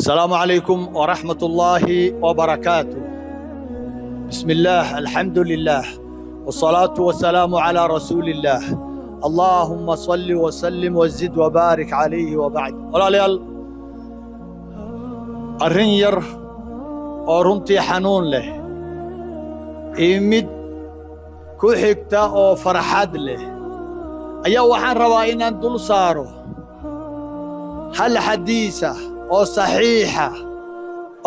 السلام عليكم ورحمة الله وبركاته. بسم الله، الحمد لله، والصلاة والسلام على رسول الله، اللهم صل وسلم وزد وبارك عليه وبعد. Walaalayaal, arrin yar oo runtii xanuun leh iyo mid ku xigta oo farxad leh ayaa waxaan rabaa inaan dul saaro hal xadiisa oo saxiixa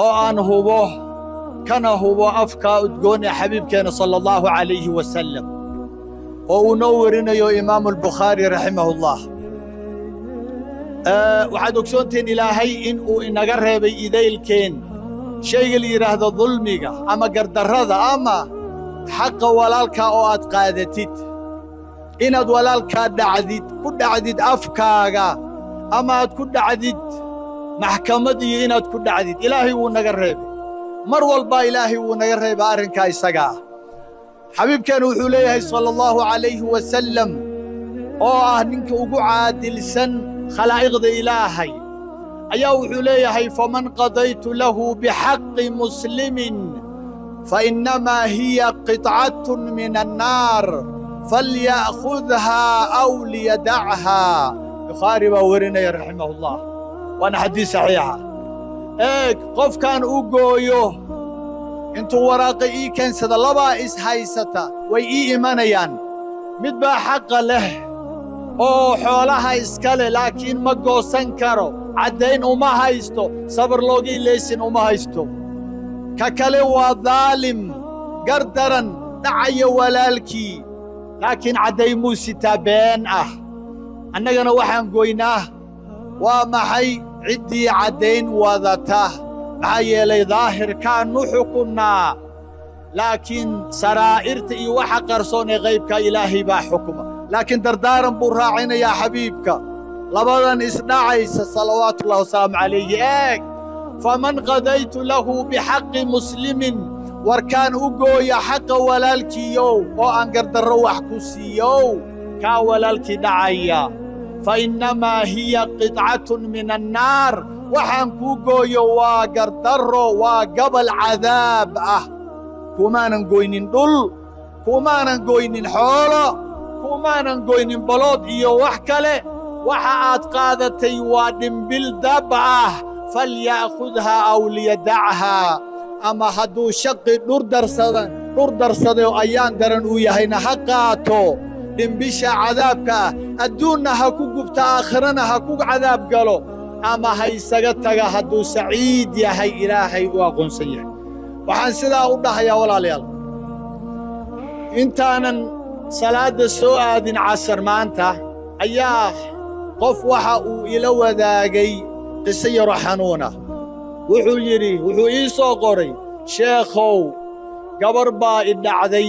oo aan hubo kana hubo afka udgoon ee xabiibkeena sala allahu calayhi wasalam oo uu noo warinayo Imaamu Albukhaari raximahullah. Waxaad ogsoontihiin Ilaahay in uu inaga reebay idaylkeen shayga la yidhaahdo dulmiga ama gardarrada ama xaqa walaalkaa oo aad qaadatid, inaad walaalkaa dhacdid, ku dhacdid afkaaga ama aad ku dhacdid maxkamad iyo inaad ku dhacdid. Ilaahay wuu naga reebay. Mar walbaa Ilaahay wuu naga reebay arrinkaa isaga ah. Xabiibkeenu wuxuu leeyahay sala allahu calayhi wasalam, oo ah ninka ugu caadilsan khalaa'iqda Ilaahay, ayaa wuxuu leeyahay: "فمن قضيت له بحق مسلم فإنما هي قطعة من النار فليأخذها أو ليدعها." Bukhaari baa warinaya raximahullah, waana xadiis saxiixa. Eeg, qofkaan u gooyo intuu waraaqa ii keensada, labaa is haysata, way ii imanayaan. Mid baa xaqa leh oo xoolaha iska leh, laakiin ma goosan karo, caddayn uma haysto, sabar looga ilaysin uma haysto. Ka kale waa daalim gardaran dhacaya walaalkii, laakiin caddaymuu sitaa been ah. Annagana waxaan goynaa waa maxay? Ciddii caddayn wadata. Maxaa yeelay, daahirkaannu xukunnaa, laakiin saraa'irta iyo waxa qarsoon ee qaybka Ilaahay baa xukuma. Laakiin dardaaran buu raacinayaa xabiibka labadan isdhacaysa salawaatullahi wasalaamu calayhi. Eeg: "فمن قضيت له بحق مسلم", warkaan u gooya xaqa walaalkiiyow oo aan gardarro wax ku siiyow, kaa walaalkii dhacaya, "فإنما هي قطعة من النار", waxaan kuu gooyo waa gardarro, waa gabal cadaab ah. Kumaanan goynin dhul, kumaanan goynin xoolo, kumaanan goynin balood iyo wax kale. Waxa aad qaadatay waa dhimbil dab ah. "فليأخذها أو ليدعها." Ama hadduu shaqi dhur darsaday oo ayaan daran uu yahayna, ha qaato dhimbisha cadaabka ah, adduunna ha ku gubta, aakhirana ha ku cadaab galo, ama ha isaga taga hadduu saciid yahay, Ilaahay u aqoonsan yahay. Waxaan sidaa u dhahayaa, walaalayaal, intaanan salaadda soo aadin casar maanta ayaa qof waxa uu ila wadaagay qiso yaro xanuuna. Wuxuu yidhi, wuxuu ii soo qoray: "Sheekhow, gabar baa i dhacday,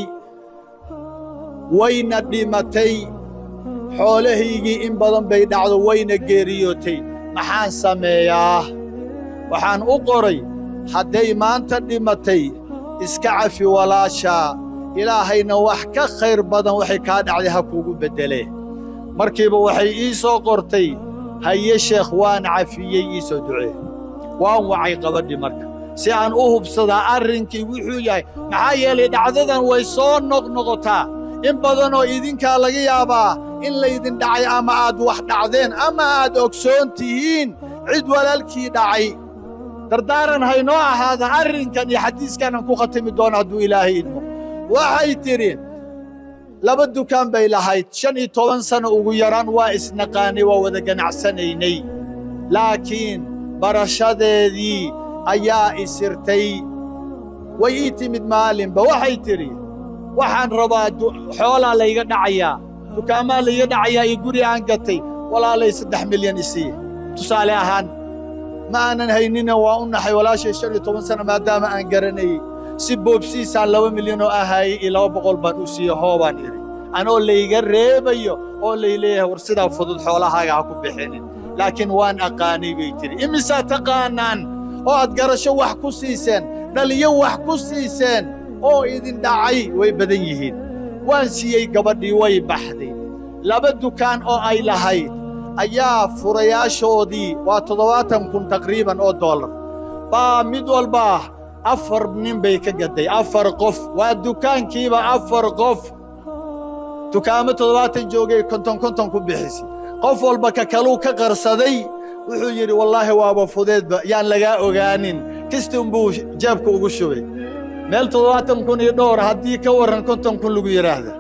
wayna dhimatay, xoolahaygii in badan bay dhacdo, wayna geeriyootay. Maxaan sameeyaa?" Waxaan u qoray: hadday maanta dhimatay, iska cafi walaashaa, Ilaahayna wax ka khayr badan waxay kaa dhacday ha kuugu beddelee. Markiiba waxay ii soo qortay: "Haye sheekh, waan cafiyey, ii soo ducee." Waan wacay qabadhi marka si aan u hubsadaa arrinkii wuxuu yahay, maxaa yeelay dhacdadan way soo noqnoqotaa. In badanoo idinkaa laga yaabaa in laydin dhacay ama aad wax dhacdeen ama aad ogsoon tihiin cid walaalkii dhacay. Dardaaran haynoo ahaada arrinkan iyo xadiiskanaan ku khatimi doono hadduu Ilaahay idmo. Waxay tidhi laba dukaan bay lahayd, 15 sano ugu yaraan waa isnaqaanay, waa wada ganacsanaynay, laakiin barashadeedii ayaa isirtay. Way ii timid maalinba, waxay tidhi: "Waxaan rabaa, xoolaa layga dhacayaa, dukaamaa layga dhacayaa iyo guri aan gatay. Walaalay, 3 milyan isii." Tusaale ahaan, ma aanan haynina, waa u naxay walaashay, 15 sano maadaama aan garanayey. Si boobsiisaan 2 milyan oo ahaayey iyo 200 baan u siiye. "Hoobaan," idhi, anoo layga reebayo oo lay leeyahay: "War, sidaa fudud xoolahaaga ha ku bixinin." "Laakiin waan aqaanay," bay tidhi. Imisaa taqaanaan oo aad garasho wax ku siiseen, dhaliyo wax ku siiseen oo idin dhacay? Way badan yihiin. Waan siiyey gabadhii, way baxday. Laba dukaan oo ay lahayd Ayaa furayaashoodii waa 70,000 taqriiban oo dollar baa mid walba afar nin bay ka gaday. Afar qof waa dukaankiiba, afar qof dukaamo 70 joogay 50 50 ku bixisay. Qof walba ka kaluu ka qarsaday. Wuxuu yidhi, "Wallaahi waaba fudeedba, yaan lagaa ogaanin." Kisti unbuu jeebka ugu shubay. Meel 70,000 iyo dhowr haddii ka warran 50,000 lagu yidhaahda,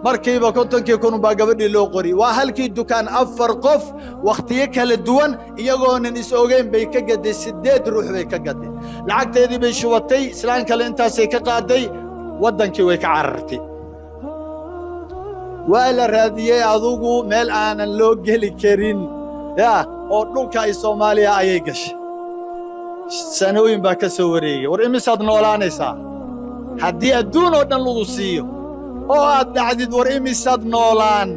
markiiba 50kii kun baa gabadhii loo qori. Waa halkii dukaan, afar qof, wakhtiyo kala duwan, iyagoonan is ogeyn bay ka gaday. Siddeed ruux bay ka gaday. Lacagteedii bay shubatay, islaan kale intaasay ka qaaday, waddankii way ka carartay. Waa la raadiyey. Adugu meel aanan loo geli karin ya oo dhulka ay Soomaaliya ayay gashay. Sanooyin baa ka soo wareegay. War imisaad noolaanaysaa haddii adduun oo dhan lagu siiyo oo aad dhacdid? War imisaad noolaan?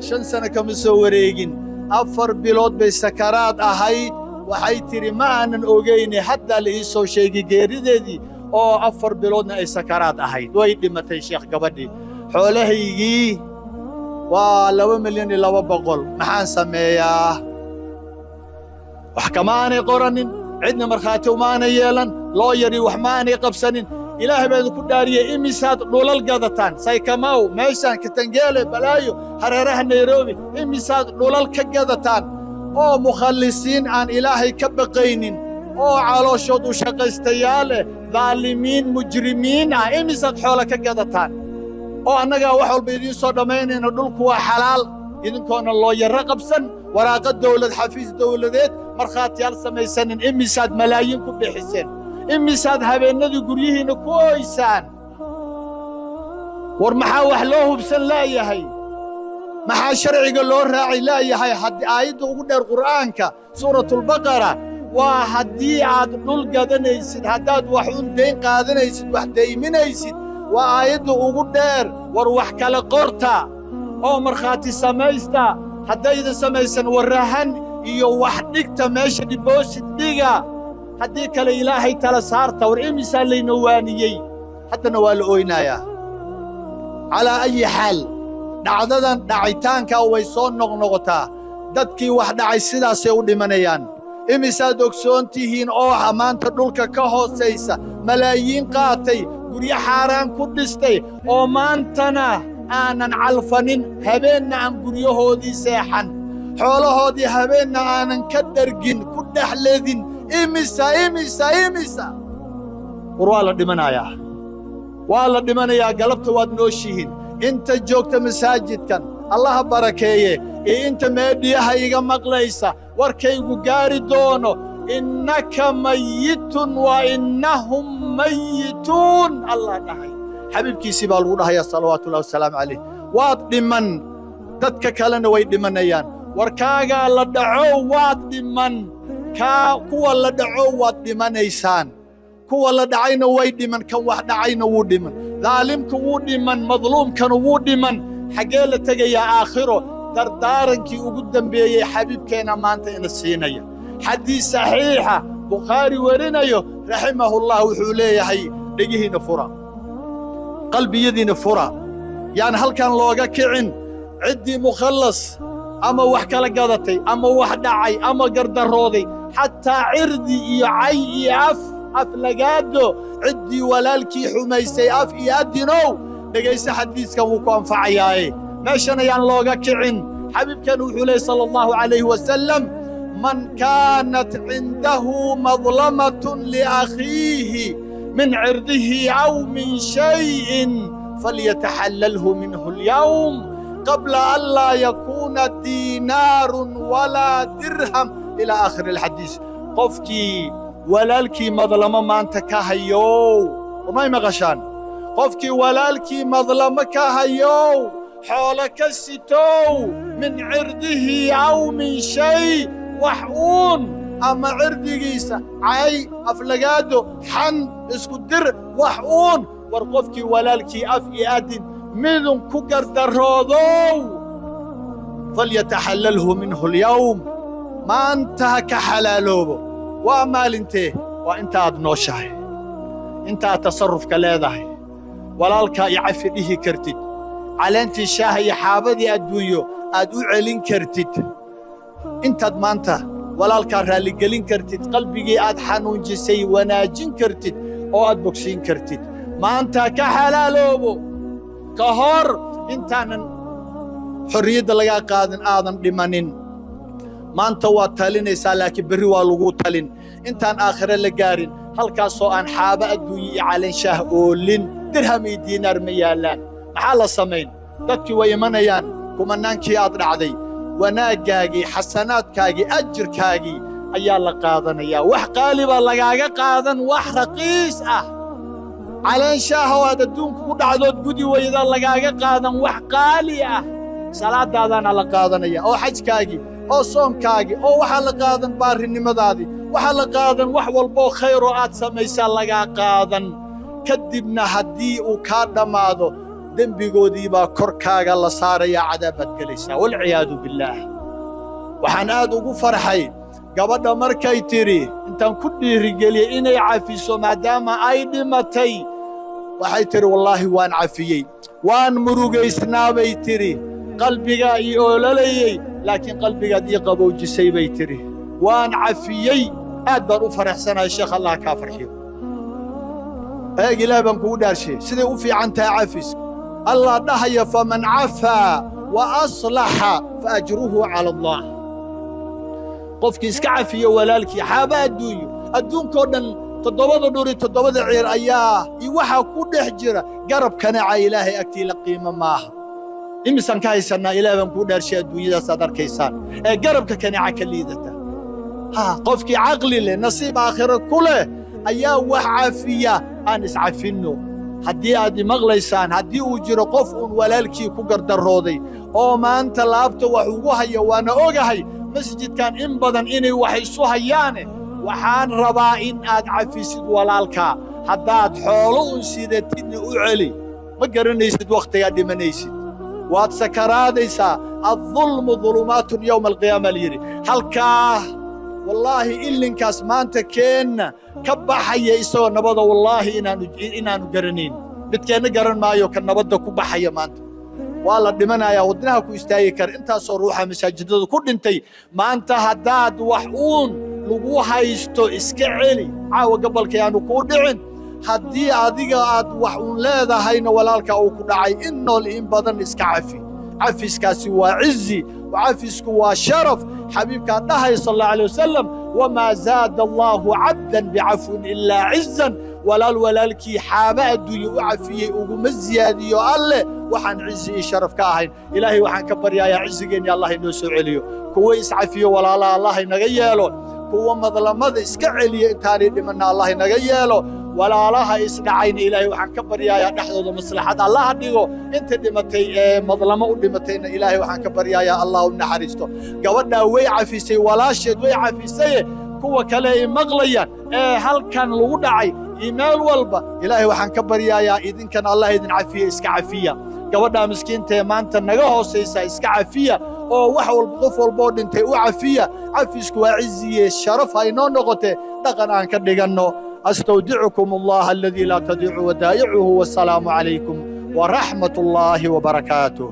5 sano kama soo wareegin, 4 bilood bay sakaraad ahayd. Waxay tidhi, "Ma aanan ogayne, haddaa la ii soo sheegay geerideedii," oo 4 biloodna ay sakaraad ahayd. Way dhimatay. "Sheekh, gabadhii xoolahaygii waa 2,200,000, maxaan sameeyaa?" Wax kama aanay qoranin, cidna markhaati umaanay yeelan, loo yari wax ma aanay qabsanin. Ilaahay baa idinku dhaariyey, imisaad dhulal gadataan? Sycamore, meeshaan Kitengela, balaayo, hareeraha Nairobi, imisaad dhulal ka gadataan oo mukhalisiin aan Ilaahay ka baqaynin oo calooshood u shaqaystayaal eh, daalimiin, mujrimiin ah, imisaad xoolo ka gadataan oo annagaa wax walba idiin soo dhammaynayna, dhulku waa xalaal, idinkoona loo yarro qabsan, waraaqo dawlad, xafiis dawladeed, markhaatiyaal samaysanin? Imisaad malaayiin ku bixiseen? Imisaad habeennadii guryihiinna ku oysaan? War maxaa wax loo hubsan laayahay? Maxaa sharciga loo raaci laayahay? Haddii aayadda ugu dheer Qur'aanka, Suuratulbaqara, waa haddii aad dhul gadanaysid, haddaad wax un dayn qaadanaysid, wax dayminaysid, waa aayadda ugu dheer. War wax kala qorta oo markhaati samaysta. Haddaydan samaysan, warrahan iyo wax dhigta meesha, deposit dhiga. Haddii kale Ilaahay tala saarta. War imisaa layna waaniyey? Haddana waa la oynayaa. Calaa ayi xaal, dhacdadan dhacitaankaa way soo noqnoqotaa. Dadkii wax dhacay sidaasay u dhimanayaan. Imisaad ogsoon tihiin oo maanta dhulka ka hoosaysa, malaayiin qaatay, guryo xaaraan ku dhistay, oo maantana aanan calfanin, habeenna aan guryahoodii seexan, xoolahoodii habeenna aanan ka dhargin, ku dhex ledin? Imisa, imisa, imisa? War waa la dhimanayaa, waa la dhimanayaa. Galabta waad nooshihiin, inta joogta masaajidkan, Allaha barakeeye, iyo inta meedhiyaha iga maqlaysa, warkaygu gaari doono. "Innaka mayitun wa innahum mayituun," Allah dhahay. Xabiibkiisii baa lagu dhahayaa, salawaatullahi wasalaamu calayh. Waad dhiman, dadka kalena way dhimanayaan. Warkaagaa la dhaco waad dhiman, kaa kuwa la dhaco waad dhimanaysaan, kuwa la dhacayna way dhiman, kan wax dhacayna wuu dhiman, daalimku wuu dhiman, madluumkana wuu dhiman. Xaggee la tegayaa aakhiro? Dardaarankii ugu dembeeyey xabiibkeenna maanta ina siinaya, xadiis saxiixa Bukhaari warinayo, raximahullah, wuxuu leeyahay: dhegihiinna fura, qalbiyadiinna fura, yaan halkan looga kicin. Ciddii mukhallas ama wax kala gadatay ama wax dhacay ama gardarrooday, xataa cirdi iyo cay iyo af aflagaado, ciddii walaalkii xumaysay af iyo addinow, dhegayso xadiiskan, wuu ku anfacayaaye. Meeshan ayaan looga kicin. Xabiibkan wuxuu leey, sala allahu calayhi wasalam: "Man kaanat cindahu madlamatun liakhiihi min cirdihi aw min shayin falyataxallalhu minhu alyawm qabla an laa yakuuna diinaarun walaa dirham," ilaa aakhiri alxadiis. Qofkii walaalkii madlamo maanta ka hayow, warmay maqashaan? Qofkii walaalkii madlamo ka hayow, xoolo ka sitow, min cirdihi aw min shay, wax uun ama cirdigiisa, cay, aflagaado, xan, isku dir, wax uun, war qofkii walaalkii af iyo adin midun ku gardarroodow, falyataxallalhu minhu alyawm, maanta ha ka xalaaloobo. Waa maalintee? Waa intaaad nooshahay, intaad tasarrufka leedahay, walaalkaa iyo cafi dhihi kartid, caleentii shaaha iyo xaabadii adduunyo aad u celin kartid. Intaad maanta walaalkaa raalligelin kartid, qalbigii aad xanuunjisay wanaajin kartid oo aad bogsiin kartid, maanta ka xalaaloobo ka hor intaanan xorriyadda lagaa qaadin, aadan dhimanin. Maanta waad talinaysaa, laakiin berri waa lagu talin. Intaan aakhire la gaarin, halkaasoo aan xaabo adduunye iyo caleenshaah oolin, dirham iyo diinaar ma yaallaan. Maxaa la samayn? Dadkii way imanayaan, kumanaankii aad dhacday, wanaaggaagii, xasanaadkaagii, ajirkaagii ayaa la qaadanayaa. Wax qaali baa lagaaga qaadan, wax raqiis ah. Caleenshaah oo aad adduunka ku dhacdood gudi weyda lagaaga qaadan wax qaali ah. Salaadaadaana la qaadanaya, oo xajkaagii, oo soonkaagii, oo waxaa la qaadan baarinimadaadii, waxaa la qaadan wax walboo khayroo aad samaysaa lagaa qaadan. Kadibna haddii uu kaa dhammaado, dembigoodii baa korkaaga la saarayaa, cadaab baad gelaysaa, walciyaadu billaah. Waxaan aad ugu farxay gabadha markay tidhi, intaan ku dhiirigeliyey inay cafiso maadaama ay dhimatay, waxay tidhi: "Wallaahi waan cafiyey, waan murugaysnaa," bay tidhi, "qalbigaa ii oololayey, laakiin qalbigaad ii qaboojisay," bay tidhi, "waan cafiyey, aad baan u faraxsanahay." Sheekh, Allah kaa farxiyo. Eeg, Ilaah baan kugu dhaarshay siday u fiican tahay cafiska. Allah dhahaya: "فمن عفا وأصلح فأجره على الله." Qofkii iska cafiyo walaalkii xaaba adduunyo, adduunkoo dhan, toddobada dhuri, toddobada ciir ayaa iyo waxaa ku dhex jira, garab kanaca Ilaahay agtii la qiimo maaha. Imisaan ka haysannaa, Ilaah baan kuu dhaarshay, adduunyadaasaad arkaysaan ee garabka kaneeca ka liidata? Ha, qofkii caqli leh, nasiib aakhiro ku leh ayaa wax cafiya. Aan iscafinno. Haddii aad imaqlaysaan, haddii uu jiro qof uun walaalkii ku gardarrooday oo maanta laabta wax ugu haya, waana ogahay masjidkan in badan inay wax isu hayaane, waxaan rabaa in aad cafisid walaalkaa. Haddaad xoolo un sidatidna u celi. Ma garanaysid wakhtigaa dhimanaysid, waad sakaraadaysaa. الظلم ظلمات يوم القيامة la yidhi. Halkaa wallaahi ilinkaas maanta keenna ka baxaya isagoo nabada, wallaahi inaanu garanayn. Midkeenna garan maayo ka nabadda ku baxaya maanta. Waa la dhimanayaa, wadnaha ku istaagi kara. Intaasoo ruuxa masaajidada ku dhintay maanta. Haddaad wax uun lagu haysto, iska celi. Caawa gabalkii aanu kuu dhicin. Haddii adiga aad wax uun leedahayna, walaalka uu ku dhacay in nool in badan, iska cafi. Cafiskaasi waa cizi, cafisku waa sharaf. Xabiibkaa dhahay صلى الله عليه وسلم: "وما زاد الله عبدا بعفو إلا عزا." Walaal walaalkii xaaba adduunye u cafiyey uguma ziyaadiyo Alleh waxaan cizi iyo sharaf ka ahayn. Ilaahay waxaan ka baryayaa cizigeenni Allah inoo soo celiyo. Kuwa iscafiyo walaalaha Allah inaga yeelo. Kuwa madlamada iska celiya intaanay dhimanna Allah inaga yeelo. Walaalaha isdhacayna Ilaahay waxaan ka baryayaa dhexdooda maslaxad Allaha dhigo. Inta dhimatay ee madlamo u dhimatayna Ilaahay waxaan ka baryayaa Allah u naxariisto. Gabadhaa way cafisay walaasheed, way cafisaye. Kuwa kale ay maqlayaan ee halkan lagu dhacay iyo meel walba, Ilaahay waxaan ka baryayaa idinkan Allah idin cafiye, iska cafiya. Gabadhaa miskiinta ee maanta naga hoosaysa iska cafiya, oo wax walba, qof walba oo dhintay u cafiya. Cafisku waa ciziye, sharaf ha inoo noqotee, dhaqan aan ka dhiganno. أستودعكم الله الذي لا تضيع ودائعه، والسلام عليكم ورحمة الله وبركاته.